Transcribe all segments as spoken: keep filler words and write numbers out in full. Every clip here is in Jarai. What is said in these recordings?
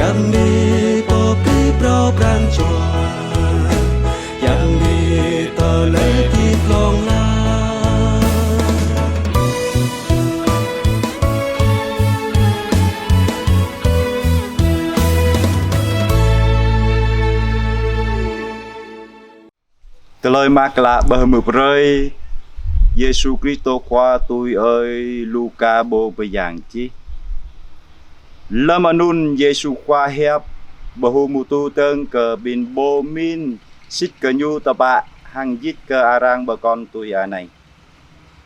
Yang ni pơpĭ phrâo pran jua, yang ni tơlơi hơdip hlŏng lar. Tơlơi Mơak Klă pơhmư̆ brơi Yêsu Kristô Khua tui ơi Luka pô pơyang čih. Lơm anŭn Yêsu Khua hiăp pơhơmutu dơ̆ng kơ ƀing pô mĭn sĭt kơ Ñu tơpă hăng jĭt kơ arăng pơkŏn tui anai: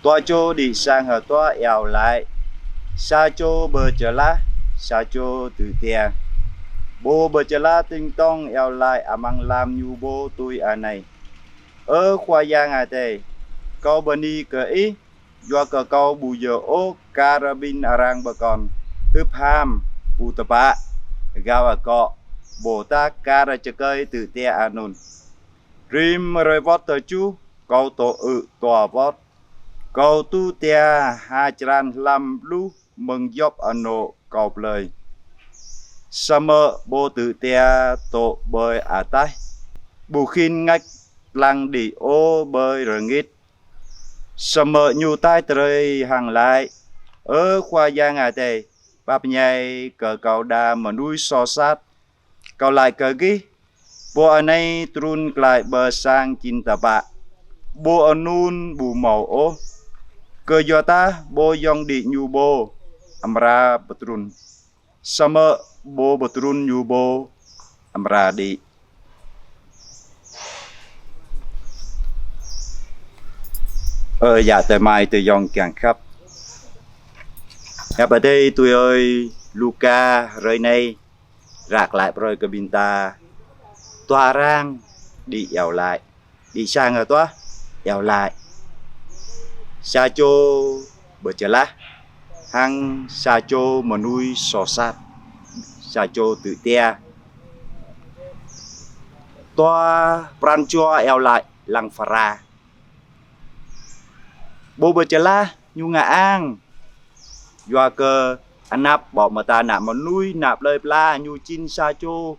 Dua čô đĭ sang hơtua iâu laĭ, sa čô pơčơlah, sa čô tŭ jia. Pô pơčơlah dơ̆ng dŏng iâu laĭ amăng lăm ñu pô tui anai: Ơ Khua Yang Adai, kâo bơni kơ Ih, yua kơ kâo ƀu djơ̆ ôh kar ƀing arăng pơkŏn, hưp ham, ƀu tơpă, gao akŏ, ƀôdah kar čơkơi tŭ jia anŭn. Rĭm hrơi wơ̆t tơjuh, kâo dŏ ư̆ dua wơ̆t. Kâo tŭ jia ha črăn hlăm pluh mơ̆ng djŏp anŏ kâo plơi. Samơ̆ pô tŭ jia dŏ ƀơi ataih, ƀu khĭn ngăk lăng đĭ ôh ƀơi rơngit. Samơ̆ ñu taih drơi hăng laĭ: Ơ Khua Yang Adai, pap ñai kơ kâo đa mơnuih soh sat. Kâo laĭ kơ gih, pô anai trŭn glaĭ pơ sang jing tơpă, pô anŭn ƀu hmâo ôh. Kơ yua dah pô yŏng đĭ ñu pô, amra pơtrŭn. Samơ̆ pô pơtrŭn ñu pô, amra đĭ. Ơ yă tơmai tơyŏng kiăng khăp. Hiăp Adai tui ơi Luka hrơi anai ră glaĭ brơi kơ ƀing ta dua arăng đĭ iâu laĭ. Đĭ sang hơtua iâu laĭ. Sa čô pơčơlah, hăng sa čô mơnuih soh sat, sa čô tŭ jia. Dua pran jua iâu laĭ lăng phara. Pô pơčơlah ñu ngă ang. Yua kơ anăp ƀô̆ mơta ană mơnuih, ană plơi pla ñu jing sa čô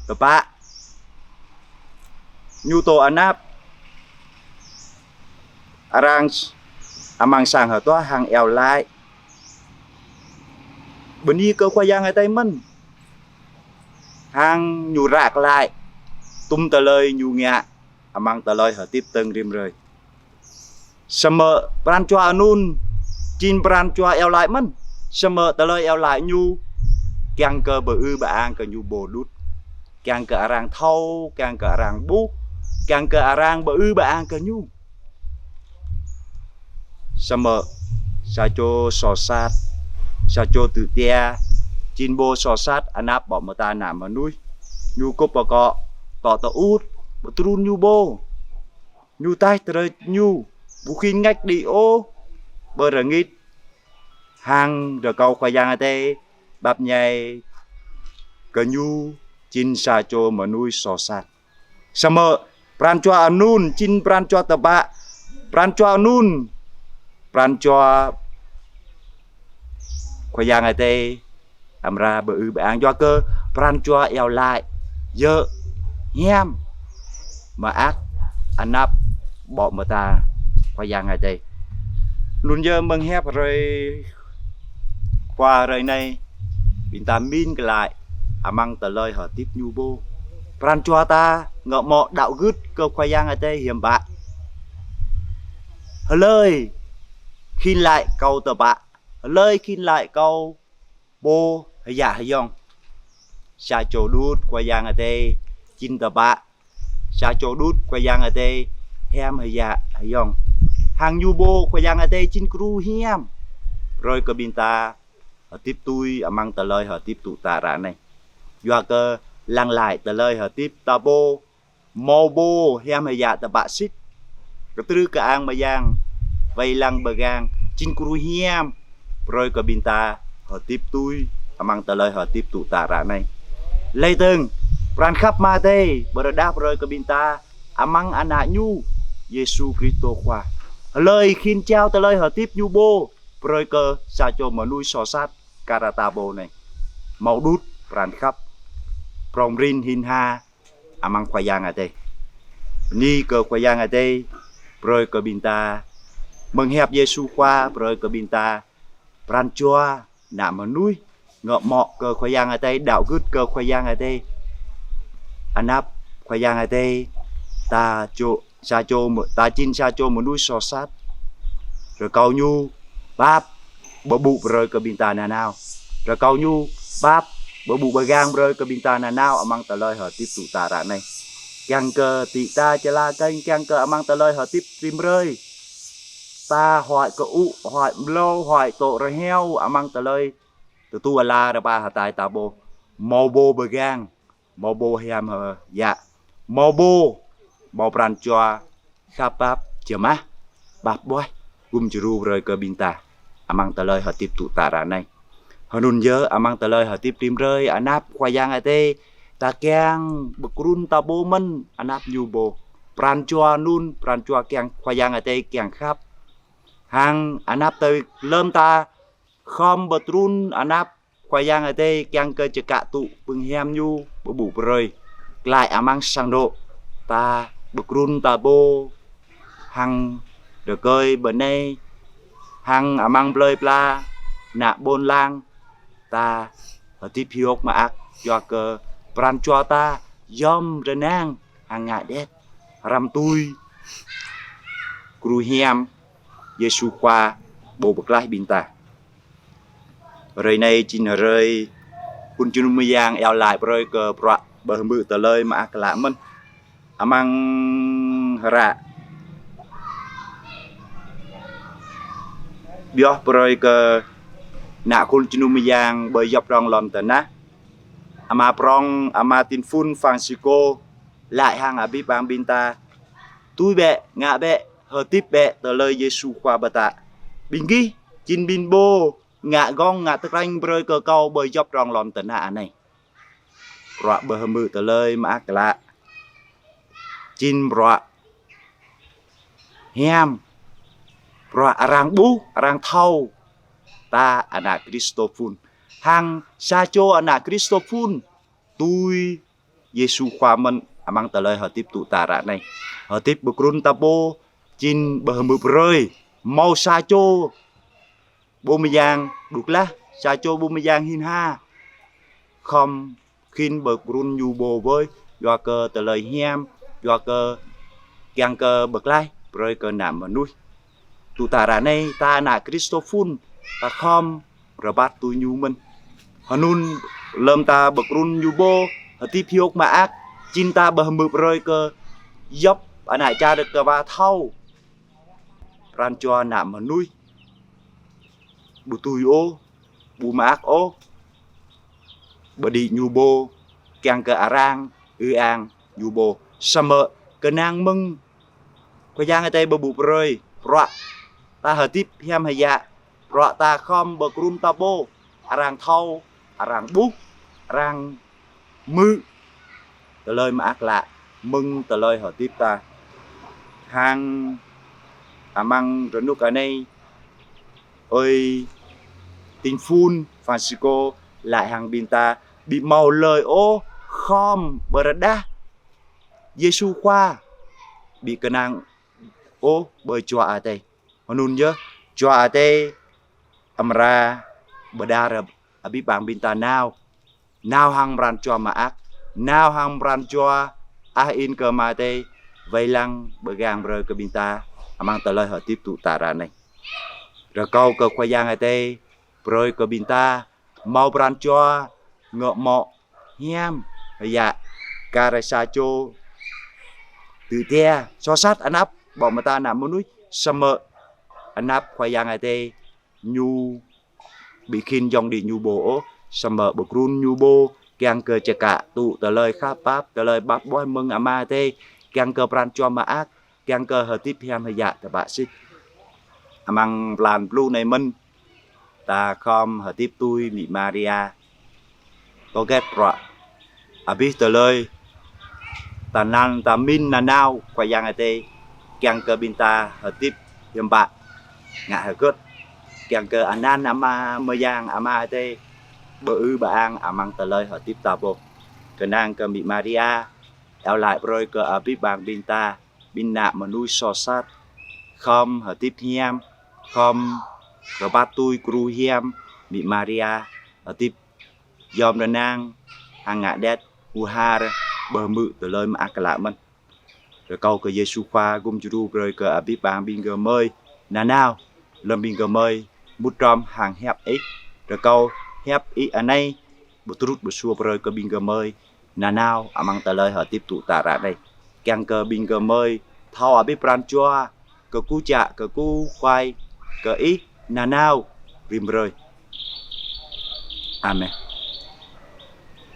tơpă. Ñu dŏ anăp arăng s-, amăng sang hơtua hăng iâu laĭ bơni kơ Khua Yang Adai mơ̆n. Hăng ñu ră glaĭ tum tơlơi ñu ngă amăng tơlơi hơdip dơ̆ng rĭm hrơi. Samơ̆ pran jua anŭn jing pran jua iâu laĭ mơ̆n. Samơ̆ tơlơi iâu laĭ ñu kiăng kơ pơư pơang kơ ñu pô đôč. Kiăng kơ arăng thâo, kiăng kơ arăng ƀuh, kiăng kơ arăng pơư pơang kơ ñu. Samơ̆ sa čô soh sat, sa čô tŭ jia, jing pô soh sat anăp ƀô̆ mơta ană mơnuih. Ñu kŭp akŏ, dŏ tơŭt, pơtrŭn ñu pô. Ñu taih drơi ñu, ƀu khĭn ngăk đĭ ôh ƀơi rơngit. Hăng rơkâo Khua Yang Adai pap ñai kơ ñu jing sa čô mơnuih soh sat. Samơ̆ pran jua anŭn jing pran jua tơpă, pran jua anŭn, pran jua Khua Yang Adai amra pơư pơang yua kơ pran jua iâu laĭ yơh hiam mơak anăp ƀô̆ mơta Khua Yang Adai. Anŭn yơh mơ̆ng hiăp hrơi Khua hrơi anai, ƀing ta mĭn glaĭ amăng tơlơi hơdip ñu pô. Pran jua ta ngă hmâo đaŏ gưt kơ Khua Yang Adai hiam biă. Hlơi khĭn laĭ kâo tơpă, hlơi khĭn laĭ kâo pô hơyă hơyŏng. Sa čô đôč Khua Yang Adai jing tơpă. Sa čô đôč Khua Yang Adai hiam hơyă hơyŏng. Hăng ñu pô Khua Yang Adai jing gru hiam brơi kơ ƀing ta hơdip tui amăng tơlơi hơdip tŭ tă ră anai. Yua kơ lăng glaĭ tơlơi hơdip ta pô hmâo pô hiam hơyă tơpă sĭt. Kơtrư kơ-ang mơyang, wai lăng pơgang, jing gru hiam brơi kơ ƀing ta hơdip tui amăng tơlơi hơdip tŭ tă ră anai. Laih dơ̆ng, pran khăp Ama Adai pơrơđah brơi kơ ƀing ta amăng Ană ñu, Yêsu Kristô Khua. Hlơi khĭn jao tơlơi hơdip ñu pô brơi kơ sa čô mơnuih soh sat kar ta pô anai. Hmâo đôč, pran khăp, prong prin hin ha amăng Khua Yang Adai. Bơni kơ Khua Yang Adai brơi kơ ƀing ta. Mơ̆ng hiăp Yêsu Khua brơi kơ ƀing ta pran jua ană mơnuih ngă mŏ kơ Khua Yang Adai, đaŏ gưt kơ Khua Yang Adai. Anăp Khua Yang Adai, ta čô, sa čô mơ-, ta jing sa čô mơnuih soh sat. Rơkâo Ñu pap pơƀuh brơi kơ ƀing ta nanao. Rơkâo Ñu pap pơƀuh pơgang brơi kơ ƀing ta nanao amăng tơlơi hơdip tŭ ta ră anai. Kiăng kơ tĭ ta čơla kơnh, kiăng kơ amăng tơlơi hơdip rĭm hrơi ta huăi kơŭ, huăi mlâo, huăi tŏ rơhiao amăng tơlơi tơdu ala rơpa hơtai ta pô. Hmâo pô pơgang, hmâo pô hiam hơyă, hmâo pô, hmâo pran jua khăp pap, jơmah, pap ƀuăh, gum djru brơi kơ ƀing ta amăng tơlơi hơdip tŭ ta ră anai. Hơnŭn yơh amăng tơlơi hơdip rĭm hrơi, anăp Khua Yang Adai, ta kiăng pơkrŭn ta pô mơ̆n anăp Ñu pô. Pran jua anŭn, pran jua kiăng Khua Yang Adai kiăng khăp. Hăng anăp tơlơi lơ̆m ta khŏm pơtrŭn anăp Khua Yang Adai kiăng kơ čơkă tŭ pơhiam Ñu pơƀuh brơi. Glaĭ amăng sang anŏ, ta pơkrŭn ta pô hăng rơkơi bơnai, hăng amăng plơi pla, ană ƀôn lan, ta hơdip hiôk mơak, yua kơ pran jua ta yom rơnang hăng ngă đet, hrăm tui gru hiam Yêsu Khua Pô pơklaih ƀing ta. Hrơi anai jing hrơi Khul Jơnum Mơyang iâu laĭ brơi kơ bruă pơhmư̆ tơlơi mơak klă mơ̆n. Amăng hră pioh brơi kơ ană Khul Jơnum Mơyang ƀơi djŏp rŏng lŏn tơnah, ama prong, ama tin phun Francisco laĭ hăng abih bang ƀing ta: Tui bĕ, ngă bĕ, hơdip bĕ tơlơi Yêsu Khua pơtă. Ƀing gih jing ƀing pô ngă gơ̆ng ngă tơkrĕng brơi kơ kâo ƀơi djŏp rŏng lŏn tơnah anai. Bruă pơhmư̆ tơlơi mơak klă jing bruă hiam, bruă arăng ƀuh, arăng thâo ta ană Kristô phun. Hăng sa čô ană Kristô phun tui Yêsu Khua mơ̆n amăng tơlơi hơdip tŭ ta ră anai. Hơdip pơkrŭn ta pô jing pơhmư̆ brơi, hmâo sa čô pô mơyang đŭk lah, sa čô pô mơyang hin ha khŏm khĭn pơkrŭn ñu pô ƀơi, yua kơ tơlơi hiam, yua kơ kiăng kơ pơklaih brơi kơ ană mơnuih. Tŭ ta ră anai ta ană Kristô phun, ta khŏm rơbat tui ñu mơ̆n. Hơnŭn lơ̆m ta pơkrŭn ñu pô, hơdip hiôk mơak, jing ta pơhmư̆ brơi kơ djŏp ană čar rơkâo thâo pran jua ană mơnuih ƀu tui ôh, ƀu mơak ôh, pơđĭ ñu pô, kiăng kơ arăng ư ang ñu pô. Samơ̆ kơnang mơ̆ng Khua Yang Adai pơƀuh brơi, bruă ta hơdip hiam hơyă, bruă ta khŏm pơkrŭn ta pô, arăng thâo, arăng ƀuh, arăng hmư̆ tơlơi mơak klă mơ̆ng tơlơi hơdip ta. Hăng amăng rơnŭk anai, ơi, tin phun Francisco laĭ hăng ƀing ta: Ƀu hmâo hlơi ôh khŏm pơrơđah Yêsu Khua ƀu kơnang ôh ƀơi Jua Adai. Hơnŭn yơh, Jua Adai amra pơđar abih bang ƀing ta nao, nao hăng pran jua mơak, nao hăng pran jua ah in kơ Ama Adai, wai lăng pơgang brơi kơ ƀing ta amăng tơlơi hơdip tŭ ta ră anai. Rơkâo kơ Khua Yang Adai brơi kơ ƀing ta hmâo pran jua ngă mŏ hiam hơyă, kar sa čô tŭ ta soh sat anăp ƀô̆ mơta ană mơnuih, samơ̆ anăp Khua Yang Adai ñu ƀu khĭn jŏng đĭ ñu pô ôh, samơ̆ pơkrŭn ñu pô, kiăng kơ čơkă tŭ tơlơi khăp pap, tơlơi pap ƀuăh mơ̆ng Ama Adai, kiăng kơ pran jua mơak, kiăng kơ hơdip hiam hơyă tơpă sĭt. Amăng blan pluh anai mơ̆n, ta khŏm hơdip tui Mĭ Maria, tơgĕt bruă abih tơlơi ta anăn ta mĭn nanao Khua Yang Adai, kiăng kơ ƀing ta hơdip hiư̆m pă, ngă hơgĕt, kiăng kơ anăn Ama mơyang Ama Adai Bơ ư bơ ang amăng tơlơi hơdip ta pô. Kơnang kơ Mĭ Maria iâu laĭ brơi kơ abih bang ƀing ta, ƀing ană mơnuih soh sat, khŏm hơdip hiam, khŏm rơbat tui gru hiam Mĭ Maria, hơdip yom nơnang hăng ngă đet huhar ƀơi hmư̆ tơlơi mơak klă mơ̆n. Rơkâo kơ Yêsu Khua gum djru brơi kơ abih bang ƀing gơmơi nanao, lơ̆m ƀing gơmơi mŭt hrŏm hăng hiăp Ih. Rơkâo hiăp Ih anai pơtrut pơsua brơi kơ ƀing gơmơi nanao amăng tơlơi hơdip tŭ tă ră anai. Kiăng kơ ƀing gơmơi thâo abih pran jua kơkuh kiăng kơkuh Khua kơ Ih nanao rĭm hrơi. Amen.